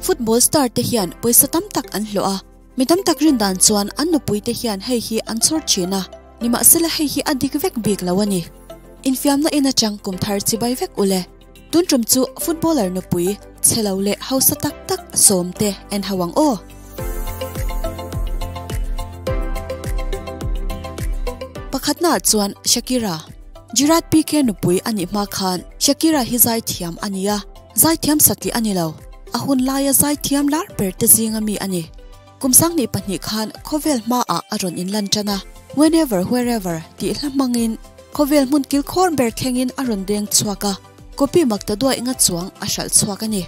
Football star te hian pawisa tam tak an hlawh a, mi tam tak rin dan chuan an nupui te hian hei hi an chhawr thin a, nimahsela hei hi a dik vek bik lo a ni. Infiamna in atang kum thar chibai vek ule. Tun tum chu footballer nupui chhe lo leh hausa tak tak sawm te en ho ang aw. Pakhatnaah chuan Shakira, Gerard Pique nupui a nih hma khan Shakira hi zaithiam a ni a, zaithiam satliah a ni lo, a hun laia zaithiam lar ber te zinga mi a ni. Kum 2002 khan khawvel hmaah a rawn inlan tan a, Whenever Wherever tih hla hmangin khawvel hmun kilkhawr ber thlengin a rawn deng chhuak a, copy mak ta duaih nga chuang a hralh chhuak a ni.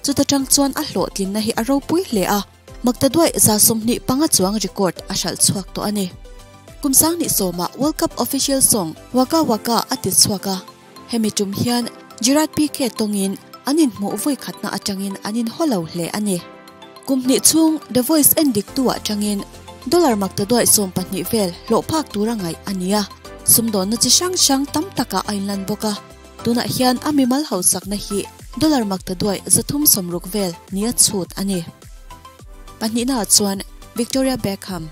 Chuta tang chuan a hlawhtlinna hi a ropui hle a, mak ta duaih 25 chuang record a hralh chhuak tawh a ni. Kum 2010ah World Cup official song Waka Waka a ti chhuak a, hemi tum hian Gerard Pique tawngin an inhmuh vawi khatna atangin an inhaw lo hle a ni. Kum hnih chhung The Voice en diktu atangin dollar mak ta duaih 12 vel hlawh phak tura ngaih a ni a, sumdawnna chi hrang hrang tam takah a inlan bawk a. Tunah hian a mimal hausakna hi dollar mak ta duaih 360 vel nia chhut a ni. Pahnihnaah chuan Victoria Beckham.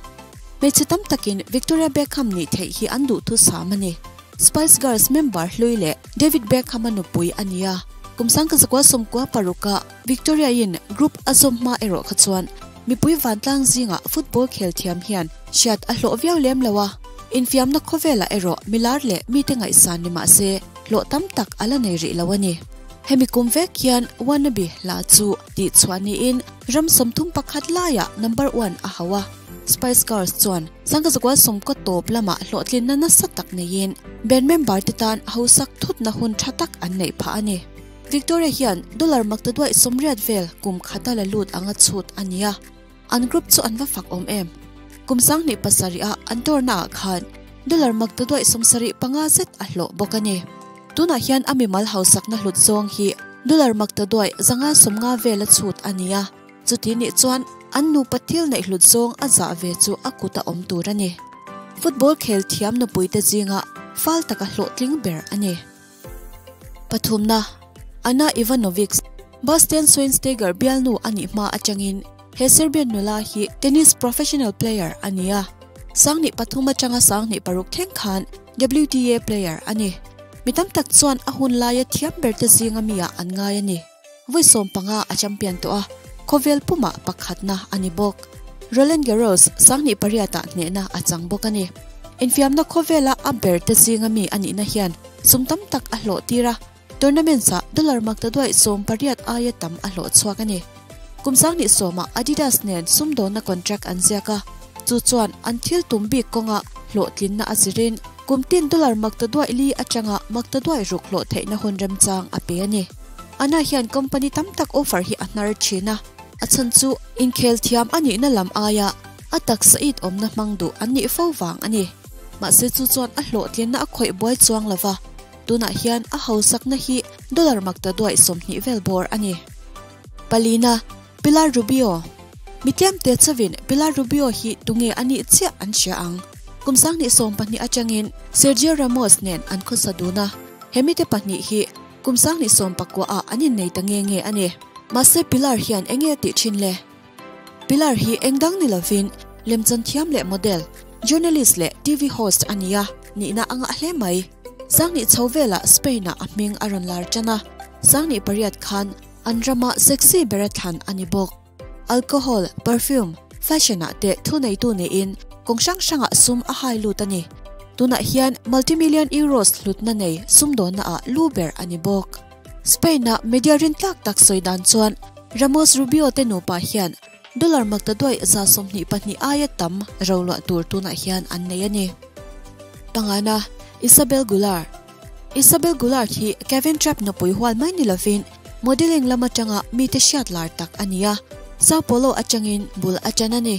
Hmeichhe tam takin Victoria Beckham nih theih hi an duh thusam a ni. Spice Girls member hlui leh David Beckham-a nupui a ni a, kum 1996-a Victoria-in group a zawm hma erawh kha chuan mipui vantlang zingah football khel thiam hian hriat a hlawh viau lem lo a, infiamna khawvelah erawh milar leh mite ngaihsan ni mah se hlawh tam tak a la nei rih lo a ni. Hemi kum vek hian Wannabe hla chu tihchhuah niin ram 31 laiah number one a hauh a, Spice Girls chuan 1990 tawp lamah hlawhtlinna nasa tak neiin band member te tan hausak thutna hun tha tak an neih phah a ni. Victoria hian dollar mak ta duaih 80 vel kum khata la lut anga chhut a ni a, an group chu an va fak awm em. Kum 2007-a an tour-naah khan dollar mak ta duaih 75 zet a hlawh bawk a ni. Tunah hian a mimal hausakna hlut zawng hi dollar mak ta duaih 150 vel a chhut a ni a, chuti nih chuan an nupa thil neih hlut zawng a zah ve chu a kut a awm tur a ni. Football khel thiam nupui te zinga fal taka hlawhtling ber a ni. Pathumna, Ana Ivanovic, Bastian Schweinsteiger bialnu a nih hma atangin he Serbian nula hi tennis professional player a ni a, 2003 atanga 2006 thleng khan WTA player a ni. Mi tam tak chuan a hun laia thiam ber te zinga mi ah an ngai a ni. Vawi 15 a champion tawh a, khawvel pumah pakhatna a ni bawk. Roland Garros 2008-ah hnehna a chang bawk a ni. Infiamna khawvela a ber te zinga mi a nihna hian sum tam tak a hlawh tir a, tournaments-ah dollar mak ta duaih 18 aia tam a hlawh chhuak a ni. Kum 2010-ah Adidas nen sumdawnna contract an ziak a, chu chuan an thil tum bik kawnga hlawhtlinna a zirin kum tin dollar mak ta duaih li atanga mak ta duaih ruk hlawh theihna hun remchang a pe a ni. Ana hian company tam tak offer hi a hnar thin a, a chhan chu inkhel thiam a nihna lam aia a taksa it awmna hmang duh an nih fo vang a ni. Mahse chu chuan a hlawhtlinna a khawih buai chuang lova, tunah hian a hausakna hi dollar mak ta duaih 20 vel bawr a ni. Palina, Pilar Rubio. Mi tlem te chawin Pilar Rubio hi tunge a nih chiah an hria ang. Kum 2012 atangin Sergio Ramos nen an khawsa dun a, hemi te pahnih hi kum 2019-ah an innei ta nge nge a ni. Mahse Pilar hian enge tih thin le? Pilar hi engdang ni lovin lemchan thiam leh model, journalist leh TV host a ni a, nihna a ngah hle mai. 2000 chho velah Spain-ah a hming a rawn lar tan a, 2008 khan an rama sexy ber a thlan a ni bawk. Alcohol, perfume, fashion-ah te thu neitu niin kawng hrang hrangah sum a hai lut a ni. Tunah hian multi-million euros hlutna nei sumdawnnaah lu ber a ni bawk. Spain-a media rin tlak tak sawi dan chuan Ramos Rubio te nupa hian dollar mak ta duaih 22 aia tam roluah tur tunah hian an nei a ni. Pangana, Isabel Goulart. Isabel Goulart hi Kevin Trapp nupui hual mai ni lovin modeling lam atanga mite hriat lar tak a ni a, Sao Paulo atangin bul a tan a ni.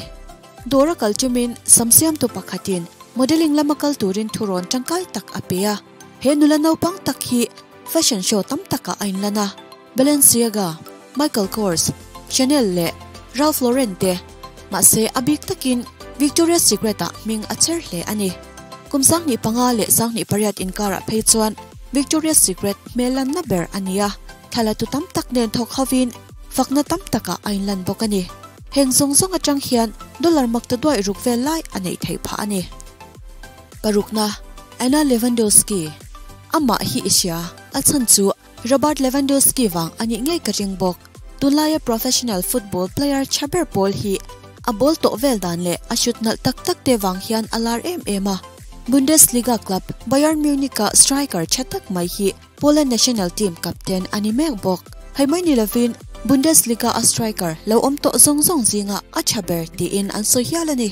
Dawra kal tumin samsiam tu pakhatin modeling lama kal turin thu rawn tangkai tak a pe a, he nula naupang tak hi fashion show tam takah a inlan a, Balenciaga, Michael Kors, Chanel leh Ralph Lauren te, mahse a bik takin Victoria's Secret-ah hming a chher hle a ni. Kum 2005 leh 2008 inkarah phei chuan Victoria's Secret hmel lanna ber a ni a, thla la tu tam tak nen thawk hovin fakna tam takah a inlan bawk a ni. Heng zawng zawng atang hian dollar maktaduaih ruk vel lai a neih theih phah a ni. Parukna, Anna Lewandowski. Amah hi i hria, a chhan chu Robert Lewandowski vang a nih ngei ka ring bawk. Tunlaia professional football player tha ber pawl hi a ball tawh vel dan leh a shoot nalh tak tak te vang hian a lar em em a. Bundesliga club Bayern Munich-a striker tha tak mai hi Poland national team captain a ni mek bawk. Hei mai ni lovin Bundesliga-a striker lo awm tawh zawng zawng zinga a tha ber tiin an sawi hial a ni.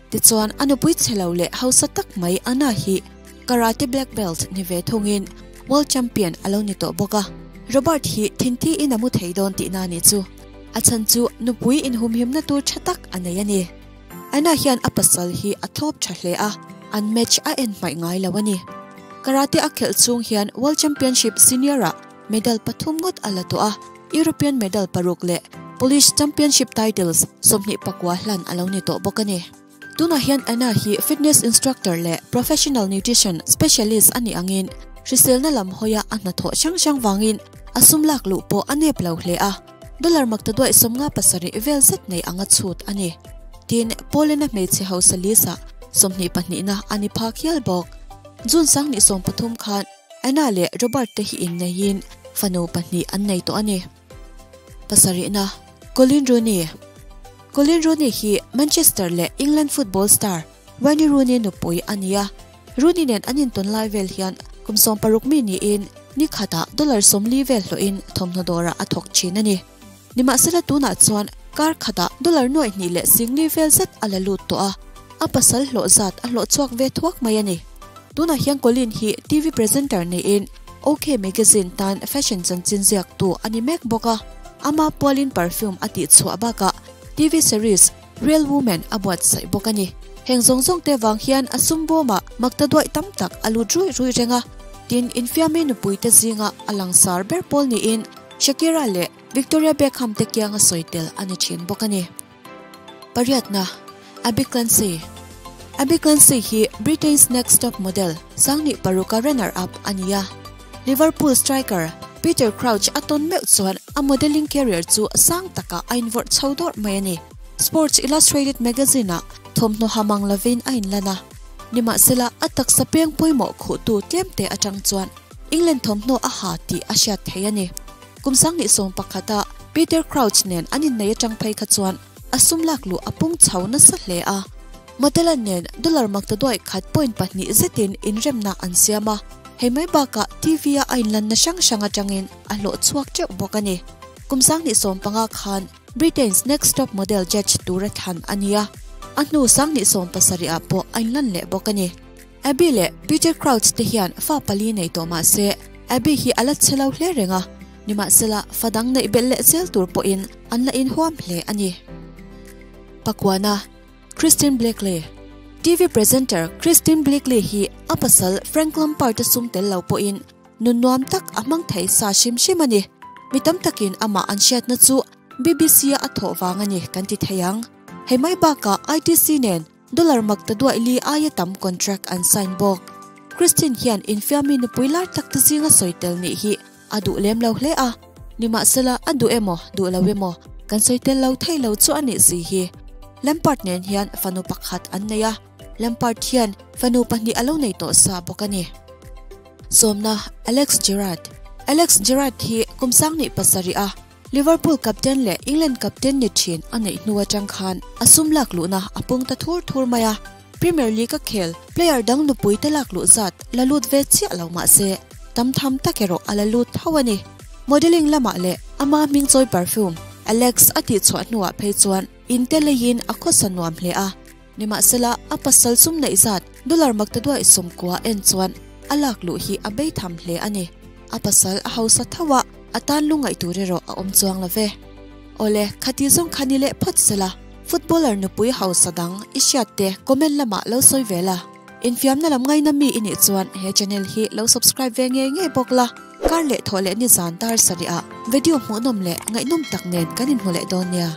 Tichuan a nupui chhe lo leh hausa tak mai Anna hi karate black belt ni ve thungin world champion a lo ni tawh bawk a. Robert hi thinthi in a mu thei dawn tihna a nih chu. A chhan chu nupui inhumhimna tur tha tak a nei a ni. Anna hian a pasal hi a thlawp tha hle a, an match a en hmaih ngai lo a ni. Karate a khelh chhung hian World Championship Senior-ah medal pathum ngawt a la tawh a, European medal paruk leh Polish Championship titles 24 hlan a lo ni tawh bawk a ni. Tunah hian Anna hi fitness instructor leh professional nutrition specialist a nih angin hriselna lam hawia a hnathawh hrang hrang vangin a sum lak luh pawh a nep lo hle a, dollar maktaduaih 57 vel zet nei anga chhut a ni. Tin, Poland-a hmeichhe hausa list-ah 22na a ni phak hial bawk. June 2030 khan Anna leh Robert te hi inneiin fanu pahnih an nei tawh a ni. Pasarihna, Colin Rooney Colin Rooney hi Manchester leh England football star Wayne Rooney nupui a ni a. Rooney nen an intawn lai vel hian kum 60 mi niin ni khatah dollar 40 vel hlawhin thawmhnaw dawrah a thawk thin a ni. Nimahsela tunah chuan kar khatah dollar nuaih hnih leh singli vel zet a la lut tawh a, a pasal hlawh zat a hlawh chhuak ve thuak mai a ni. Tunah hian Colin hi TV presenter niin OK Magazine tan fashion chanchin ziaktu a ni mek bawk a, ama pualin perfume a tihchhuah bakah TV series Real Woman a buatsaih bawk a ni. Heng zawng zawng te vang hian a sum bawmah maktaduaih tam tak a lut ruih ruih reng a, tin infiammi nupui te zinga a langsar ber pawl niin Shakira leh Victoria Beckham te kianga sawi tel a ni thin bawk a ni. Pariatna, Abbey Clancy Abbey Clancy hi Britain's Next Top Model 2006-a runner-up a ni a. Liverpool striker Peter Crouch a tawn meuh chuan a modelling career chu sang takah a invawrh chho dawrh mai a ni. Sports Illustrated magazine-ah thawmhnaw ha mang lovin a inlan a. Nimahsela, a taksa peng pawimawh khuhtu tlemte atang chuan England thawmhnaw a ha tih a hriat theih a ni. Kum 2011-a Peter Crouch nen an innei atang phei kha chuan a sum lak luh a pung chho nasa hle a. Model-a nen dollar maktaduaih khat point pahnih zetin inremna an siam a, hei mai bakah TV-a a inlanna hrang hrang atangin a hlawh chhuak teuh bawk a ni. Kum 2015 khan Britain's Next Top Model judge tura thlan a ni a, a hnu 2017-ah pawh a inlan leh bawk a ni. Abby leh Peter Crouch te hian fa pali nei tawh mah se, Abby hi a la chhe lo hle reng a, nimahsela fa dang neih belh leh zel tur pawhin an la inhuam hle a ni. Pakuana, Christine Bleakley TV presenter Christine Bleakley hi a pasal Frank Lampard-a sum tel lo pawhin nun nuam tak a hmang thei sa hrim hrim a ni. Mi tam takin amah an hriatna chu BBC-a a thawh vang a ni kan ti thei ang. Hei mai bakah ITC nen Dollar maktaduaih li aia tam contract an sign bawk. Christine hian infiammi nupui lar tak te zinga sawi tel nih hi a duh lem lo hle a, nimahsela a duh emaw duh lo emaw kan sawi tel lo thei lo chu a nih si hi. Lampard nen hian fanu pakhat an nei a, Lampard hian fanu pahnih a lo nei tawh sa bawk a ni. Sawmna, Alex Gerrard Alex Gerrard hi kum 2007 a Liverpool captain leh England captain ni thin a neih hnu atang khan a sum lak luhna a pung ta thur thur mai a, Premier League a khel player dang nupui te lak luh zat la lut ve chiah lo mah se tam tham tak erawh a la lut tho a ni. Modelling lamah leh ama hming chawi perfume Alex a tihchhuah hnuah phei chuan inte leiin a khawsa nuam hle a, nimahsela a pasal sum neih zat dollar maktaduaih sawmkua en chuan a lak luh hi a bei tham hle a ni. A pasal a hausa tho a, a tan lungngaih tur erawh a awm chuang lo ve. Awle, khati zawng kha ni leh phawt sela, footballer nupui hausa dang i hriat te comment lamah lo sawi ve la. Infiamna lam ngaina mi i nih chuan he channel hi lo subscribe ve ngei ngei bawk la. Kar leh thawh leh nizan dar sarih ah video hmuhnawm leh ngaihnawm tak nen kan inhmu leh dawn nia.